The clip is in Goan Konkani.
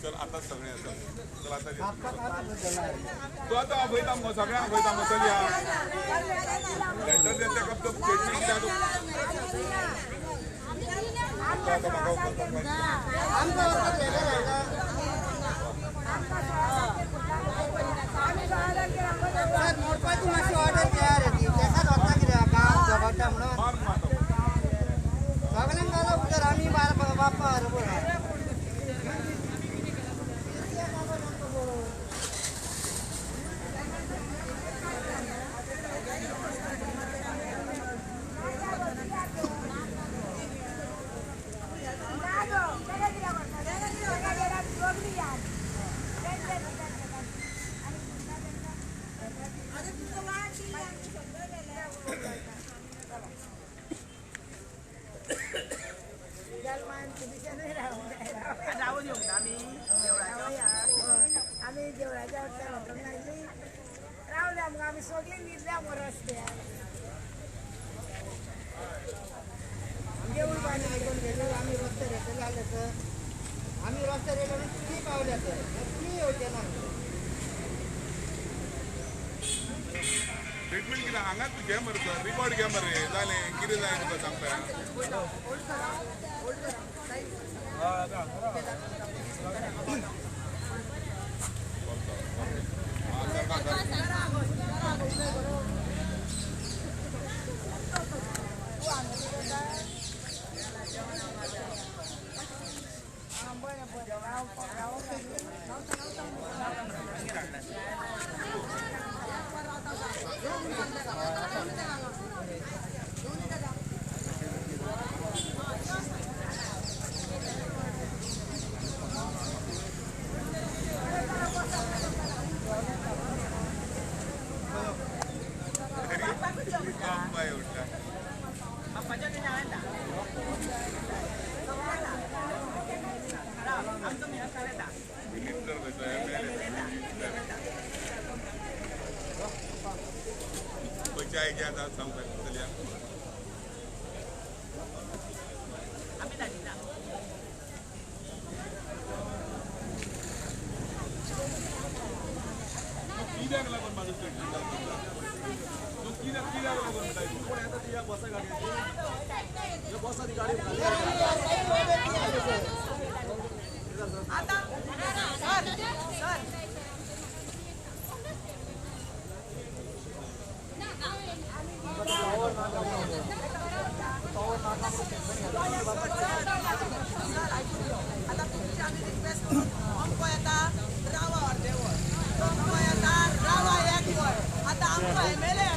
चल आता सगळे चल आता तू आता आपयता मगो सगळ्यांक आपयता मगो चल या लेटर दिता कब तो स्टेटमेंट दिता तूं मोडपाची मातशी ऑर्डर तयार येते तेकाच वता कित्याक काम झगडटा म्हणून सगळ्यांक घाला उदर आमी बाप्पा बरोबर. आमी देवळाच्या वचूंक लागली रावले आमकां आमी सगळीं न्हिदल्या मो रस्त्यार देवूळ पाणी आयकून गेले आमी रस्त्यार येतले जाले सर आमी रस्त्यार येयले म्हणून तुमी पावल्या सर तुमी येवचे ना. ट्रिटमेंट कितें हांगाच घे मरे सर रिकॉर्ड घे मरे जालें कितें जाय तुका सांगता. चाय घ्या सांगता चलया. कित्याक लागून म्हाजो स्टेटमेंट तूं कित्याक कित्याक लागून म्हणटा कोण येता ती बसा गाडी बसा ती गाडी आता तुमची आमी रिक्वेस्ट करून आमकां येता रावा अर्देवर, आमकां येता रावा एक वर. आतां आमकां एम एल ए